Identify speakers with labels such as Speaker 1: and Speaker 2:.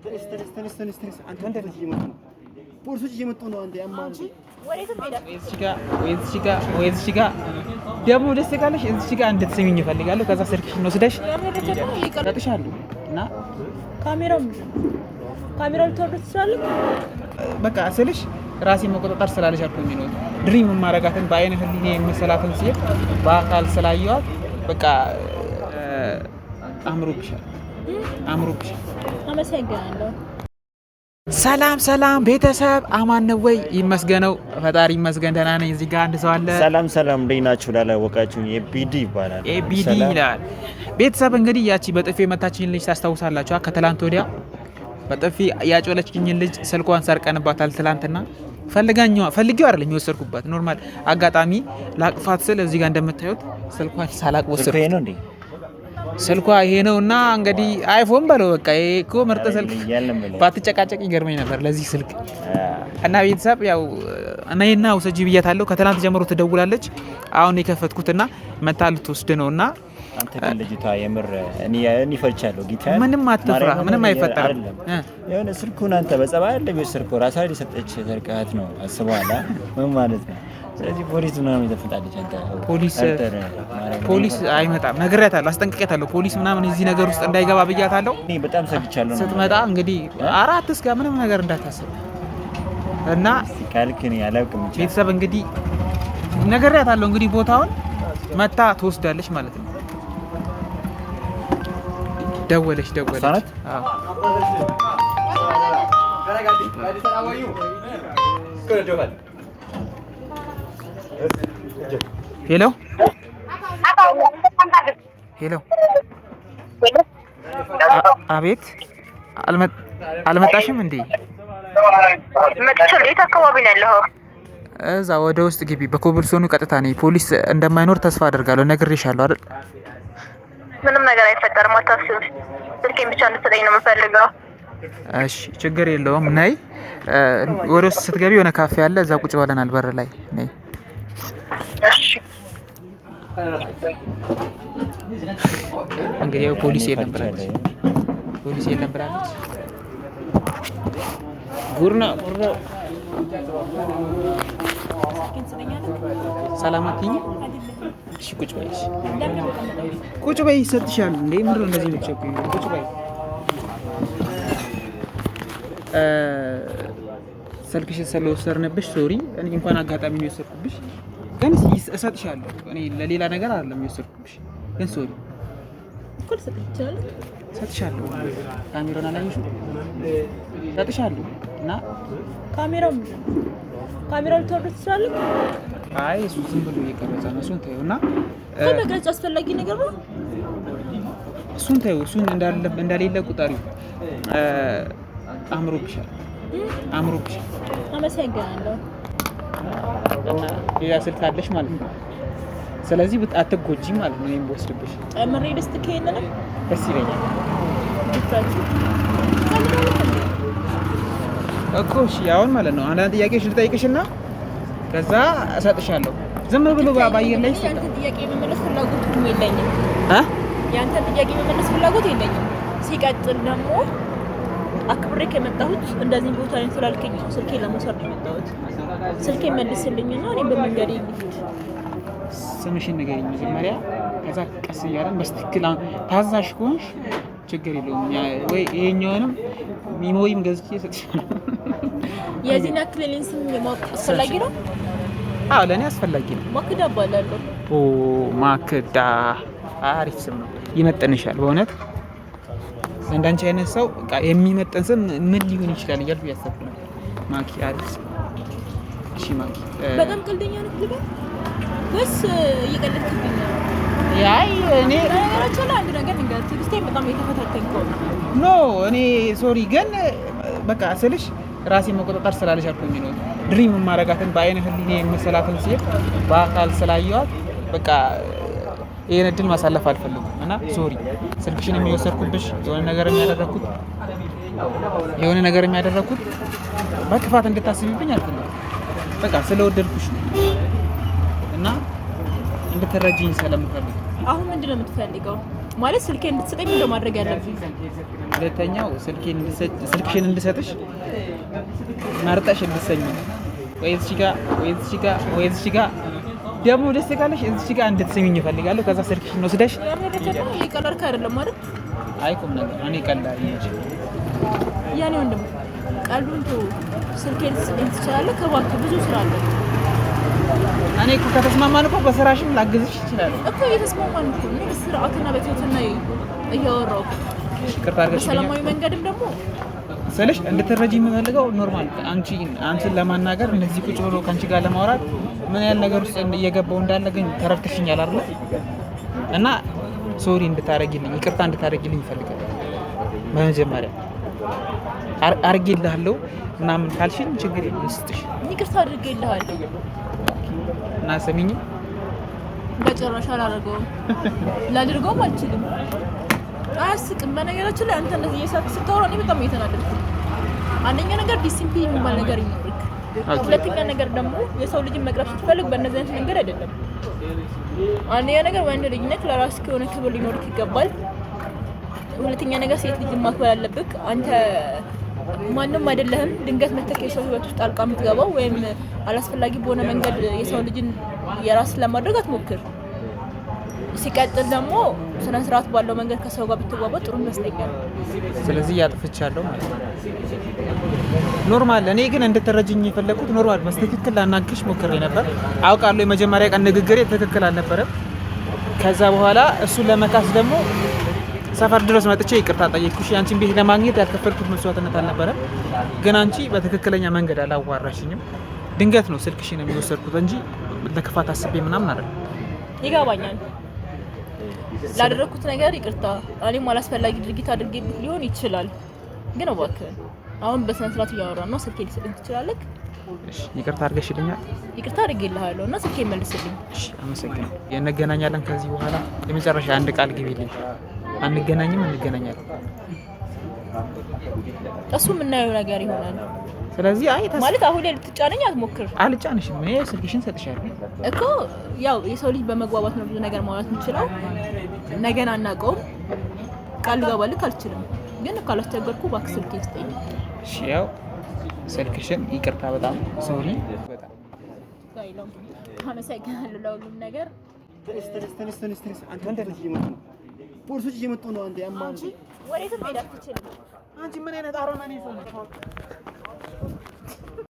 Speaker 1: ተነስ ተነስ። አንተ እየመጡ ነው፣ ፖሊሶች እየመጡ ነው። አንተ ያማ
Speaker 2: ወይ እዚህ ጋር ደግሞ ደስ ካለሽ እዚህ ጋር እንድትስሚኝ እፈልጋለሁ። ከዛ ስልክሽን ወስደሽ እሰጥሻለሁ እና
Speaker 3: ካሜራው ካሜራው ልትወርድ ትችላለህ።
Speaker 2: በቃ ስልሽ ራሴን መቆጣጠር ስላልቻልኩኝ ነው። Dream የማረጋትን በአይነ ህሊኔ የመሰላትን ሴት በአካል ስላየኋት በቃ አምሮብሻል፣ አምሮብሻል።
Speaker 3: አመሰግናለሁ።
Speaker 2: ሰላም ሰላም ቤተሰብ፣ አማን ነው ወይ? ይመስገነው ፈጣሪ ይመስገን ደህና ነኝ። እዚህ ጋር አንድ ሰው አለ።
Speaker 4: ሰላም ሰላም፣ እንዴት ናችሁ? ላላወቃችሁኝ ኤቢዲ ይባላል።
Speaker 2: ኤቢዲ ይላል። ቤተሰብ እንግዲህ ያቺ በጥፊ የመታችኝ ልጅ ታስታውሳላችሁ? ከትላንት ወዲያ በጥፊ ያጮለችኝ ልጅ ስልኳን ሰርቀንባታል። ትላንትና ፈልጋኛዋ ፈልጌው አይደለም የወሰድኩባት፣ normal አጋጣሚ ላቅፋት ስል እዚህ ጋር እንደምታዩት ስልኳን ሳላቅ ወሰድኩት። ስልኳ ይሄ ነው እና እንግዲህ አይፎን በለው በቃ። ይሄ እኮ ምርጥ ስልክ፣ ባትጨቃጨቅ ይገርመኝ ነበር ለዚህ ስልክ። እና ቤተሰብ ያው ነይና ውሰጂ ብያታለሁ። ከትናንት ጀምሮ ትደውላለች። አሁን የከፈትኩትና መታ ልትወስድ ነው እና
Speaker 4: አንተ ግን ልጅቷ የምር እኔ ፈርቻለሁ። ጌታ
Speaker 2: ምንም አትፍራ፣ ምንም አይፈጠርም።
Speaker 4: የሆነ ስልኩን አንተ በጸባይ አይደለም የወሰድከው፣ ራሷ የሰጠች ሰርቀሃት ነው አስበኋላ ምን ማለት ነው? ስለዚህ ፖሊስ ምናምን ተፈጣለች። አንተ
Speaker 2: ፖሊስ ፖሊስ አይመጣም፣ ነግሬያታለሁ፣ አስጠንቅቄያታለሁ። ፖሊስ ምናምን እዚህ ነገር ውስጥ እንዳይገባ ብያታለሁ።
Speaker 4: እኔ በጣም ሰግቻለሁ።
Speaker 2: ስትመጣ እንግዲህ አራት እስከ ምንም ነገር እንዳታስብ እና
Speaker 4: ካልክ እኔ አላውቅም።
Speaker 2: ቤተሰብ እንግዲህ ነግሬያታለሁ። እንግዲህ ቦታውን መታ ትወስዳለች ማለት ነው። ደወለች ደወለች። Hello hello፣ አቤት። አልመጣሽም እንዴ?
Speaker 5: የት አካባቢ ነው ያለኸው?
Speaker 2: እዛ ወደ ውስጥ ግቢ። በኮብልስቶኑ ቀጥታ ነኝ። ፖሊስ እንደማይኖር ተስፋ አደርጋለሁ። ነግሬሻለሁ አይደል?
Speaker 5: ምንም ነገር አይፈጠርም፣ አታስብ። ስልኬን ብቻ እንድትሰጠኝ ነው የምፈልገው።
Speaker 2: እሺ፣ ችግር የለውም። ነይ። ወደ ውስጥ ስትገቢ የሆነ ካፌ አለ፣ እዛ ቁጭ ብለናል በር ላይ። ነይ። እንግዲህ ያው ፖሊስ የለም ብላለች። ፖሊስ የለም ብላለች። ጉር ነው ጉር ነው። ሰላም አትይኝም? እሺ ቁጭ በይ፣ እሺ ቁጭ በይ፣ ይሰጥሻል። እንዴ ምንድን ነው እንደዚህ የምትቸኩይው? ቁጭ በይ። ስልክሽን ስለወሰድንብሽ sorry። እኔ እንኳን አጋጣሚ ነው የወሰድኩብሽ፣ ግን እሰጥሻለሁ። እኔ ለሌላ ነገር አይደለም የወሰድኩብሽ፣ ግን sorry እሰጥሻለሁ። ካሜራውን አላየሽም? እሰጥሻለሁ እና
Speaker 3: ካሜራው ካሜራው ልትወርድ ትችላለህ።
Speaker 2: አይ እሱ ዝም ብሎ እየቀረጸ ነው። እሱን ተይው እና
Speaker 3: መቅረጽ አስፈላጊ ነገር ነው።
Speaker 2: እሱን ተይው፣ እሱን እንደሌለ ቁጠሪው። አምሮብሻል፣ አምሮብሻል።
Speaker 3: አመሰግናለሁ።
Speaker 2: ሌላ ስልክ አለሽ ማለት ነው። ስለዚህ አትጎጂም ማለት ነው። እኔም ብወስድብሽ
Speaker 3: ጨምሬ ደስ ከሄነንም
Speaker 2: ደስ ይለኛል እኮ። እሺ አሁን ማለት ነው አንዳንድ ጥያቄዎች ልጠይቅሽና ከዛ እሰጥሻለሁ። ዝም ብሎ በአየር ላይ
Speaker 3: ያንተን ጥያቄ የመመለስ ፍላጎት የለኝም። ያንተን ጥያቄ የመመለስ ፍላጎት የለኝም። ሲቀጥል ደግሞ አክብሬ ከመጣሁት እንደዚህ ቦታ ላይ ስላልከኝ ነው ስልኬን ለመውሰድ ነው የመጣሁት። ስልኬን መልስልኝና እኔ በመንገዴ ልሂድ።
Speaker 2: ስምሽን ንገሪኝ መጀመሪያ፣ ከዛ ቀስ እያለን በስትክክል ታዛዥ ከሆንሽ ችግር የለውም። ወይ ይሄኛውንም memory ም ገዝቼ እሰጥሻለሁ።
Speaker 3: የዚህን ያክል የእኔን ስም ማወቅ አስፈላጊ ነው?
Speaker 2: አዎ ለእኔ አስፈላጊ ነው።
Speaker 3: ማክዳ እባላለሁ።
Speaker 2: ኦ ማክዳ፣ አሪፍ ስም ነው፣ ይመጥንሻል። በእውነት እንዳንቺ አይነት ሰው የሚመጥን ስም ምን ሊሆን ይችላል እያልኩ እያሰብኩ ነበር። ማኪ አሪፍ ስም። እሺ ማኪ፣
Speaker 3: በጣም ቀልደኛ ነህ ልበል ወይስ እየቀለድክብኝ ነው?
Speaker 2: አይ እኔ
Speaker 3: በነገራችን ላይ አንድ ነገር ልንገርህ፣ ትዕግስቴን በጣም እየተፈታተንከው ነው።
Speaker 2: No እኔ sorry፣ ግን በቃ ስልሽ ራሴን መቆጣጠር ስላልቻልኩኝ ነው። Dream የማረጋትን በአይነ ህሊኔ የመሰላትን ሴት በአካል ስላየኋት በቃ ይሄን እድል ማሳለፍ አልፈልጉም እና sorry። ስልክሽን የሚወሰድኩብሽ የሆነ ነገር የሚያደረግኩት በክፋት እንድታስቢብኝ አልፈልግም። በቃ ስለወደድኩሽ ነው እና እንድትረጂኝ ስለምፈልግ።
Speaker 3: አሁን ምንድን ነው የምትፈልገው? ማለት ስልኬን እንድትሰጠኝ ምንድን ነው ማድረግ ያለብኝ?
Speaker 2: ሁለተኛው ስልክሽን እንድሰጥሽ መርጠሽ እንድትሰኝ ወይ እዚህ ጋር ወይ እዚህ ጋር ወይ እዚህ ጋር ደግሞ ደስ ካለሽ እዚህ ጋር እንድትሰሚኝ እፈልጋለሁ። ከዛ ስልክሽን ወስደሽ
Speaker 3: እየቀለድክ አይደለም አይደል?
Speaker 2: አይ ቁም ነገር እኔ ቀላል
Speaker 3: ያኔ ወንድም ቀልዱን ተው። ስልኬን ልትሰጠኝ ትችላለህ? እባክህ ብዙ ስራ አለ
Speaker 2: እኔ እኮ ከተስማማን እኮ በስራሽም ላግዝሽ እችላለሁ
Speaker 3: እኮ። እየተስማማን እኮ ነው። በስርዓትና በትህትና እያወራሁ
Speaker 2: ይቅርታ አድርገሽ
Speaker 3: በሰላማዊ መንገድም ደግሞ
Speaker 2: ስልሽ እንድትረጂ የምፈልገው normal አንቺን ለማናገር እንደዚህ ቁጭ ብሎ ከአንቺ ጋር ለማውራት ምን ያህል ነገር ውስጥ እየገባው እንዳለ ግን ተረድተሽኛል አይደል? እና sorry እንድታረጊልኝ ይቅርታ እንድታረጊልኝ ይፈልጋል። በመጀመሪያ አርጌልሃለሁ ምናምን ካልሽኝ ችግር የለም ስጥሽ።
Speaker 3: ይቅርታ አድርጌልሃለሁ
Speaker 2: እና ሰሚኝም
Speaker 3: በጭራሽ አላደርገውም፣ ላደርገውም አልችልም። አያስቅም። በነገራችን ላይ አንተ እንደዚህ እየሳቅ ስታወራ እኔ በጣም እየተናደድኩ። አንደኛ ነገር ዲሲፕሊን የሚባል ነገር ይኖርክ፣ ሁለተኛ ነገር ደግሞ የሰው ልጅን መቅረብ ስትፈልግ በእነዚህ አይነት መንገድ አይደለም። አንደኛ ነገር ወንድ ልጅ ነህ፣ ለራስህ የሆነ ክብር ሊኖርክ ይገባል። ሁለተኛ ነገር ሴት ልጅን ማክበር አለብህ። አንተ ማንም አይደለህም። ድንገት መተህ የሰው ህይወት ውስጥ ጣልቃ የምትገባው ወይም አላስፈላጊ በሆነ መንገድ የሰው ልጅን የራስ ለማድረግ አትሞክር። ሲቀጥል ደግሞ ስነ ስርዓት ባለው መንገድ ከሰው ጋር ብትግባባ ጥሩ ይመስለኛል።
Speaker 2: ስለዚህ ያጥፍቻለሁ ማለት ነው። Normal። እኔ ግን እንድትረጅኝ የፈለኩት normal በትክክል ላናግርሽ ሞክሬ ነበር። አውቃለሁ የመጀመሪያ ቀን ንግግሬ ትክክል አልነበረም። ከዛ በኋላ እሱን ለመካስ ደግሞ ሰፈር ድረስ መጥቼ ይቅርታ ጠየቅኩሽ። አንቺን ቤት ለማግኘት ያልከፈልኩት መስዋዕትነት አልነበረም። ግን አንቺ በትክክለኛ መንገድ አላዋራሽኝም። ድንገት ነው ስልክሽን የሚወሰድኩት እንጂ ለክፋት አስቤ ምናምን አይደለም።
Speaker 3: ይገባኛል። ላደረግኩት ነገር ይቅርታ። እኔም አላስፈላጊ ድርጊት አድርጌብህ ሊሆን ይችላል። ግን እባክህ አሁን በስነ ስርዓት እያወራን ነው። ስልኬ ሊሰጠኝ ትችላለህ?
Speaker 2: እሺ፣ ይቅርታ አድርገሽልኛል።
Speaker 3: ይቅርታ አድርጌልሃለሁ እና ስልኬ መልስልኝ።
Speaker 2: እሺ፣ አመሰግናለሁ። እንገናኛለን ከዚህ በኋላ። የመጨረሻ አንድ ቃል ግቢልኝ። አንገናኝም፣ እንገናኛለን።
Speaker 3: እሱ የምናየው ነገር ይሆናል።
Speaker 2: ስለዚህ አይ
Speaker 3: ማለት አሁን ላይ ልትጫነኝ አትሞክር።
Speaker 2: አልጫንሽም። እኔ ስልክሽን ሰጥሻለሁ
Speaker 3: እኮ። ያው የሰው ልጅ በመግባባት ነው ብዙ ነገር ማውራት የምችለው። ነገን አናውቀውም። ቃል ልገባልህ አልችልም፣ ግን ካላስቸገርኩ እባክህ ስልኬን ስጠኝ።
Speaker 2: እሺ፣ ያው ስልክሽን። ይቅርታ፣ በጣም sorry። በጣም
Speaker 3: አመሰግናለሁ ለሁሉም ነገር።
Speaker 1: ተነስ ተነስ ተነስ ተነስ ተነስ። አንተ ፖሊሶች እየመጡ ነው። ፖሊሶች እየመጡ ነው። አንተ ያማ
Speaker 3: ወዴትም መሄድ አትችልም።
Speaker 2: አንቺ ምን አይነት አረመኔ ሰው ነሽ?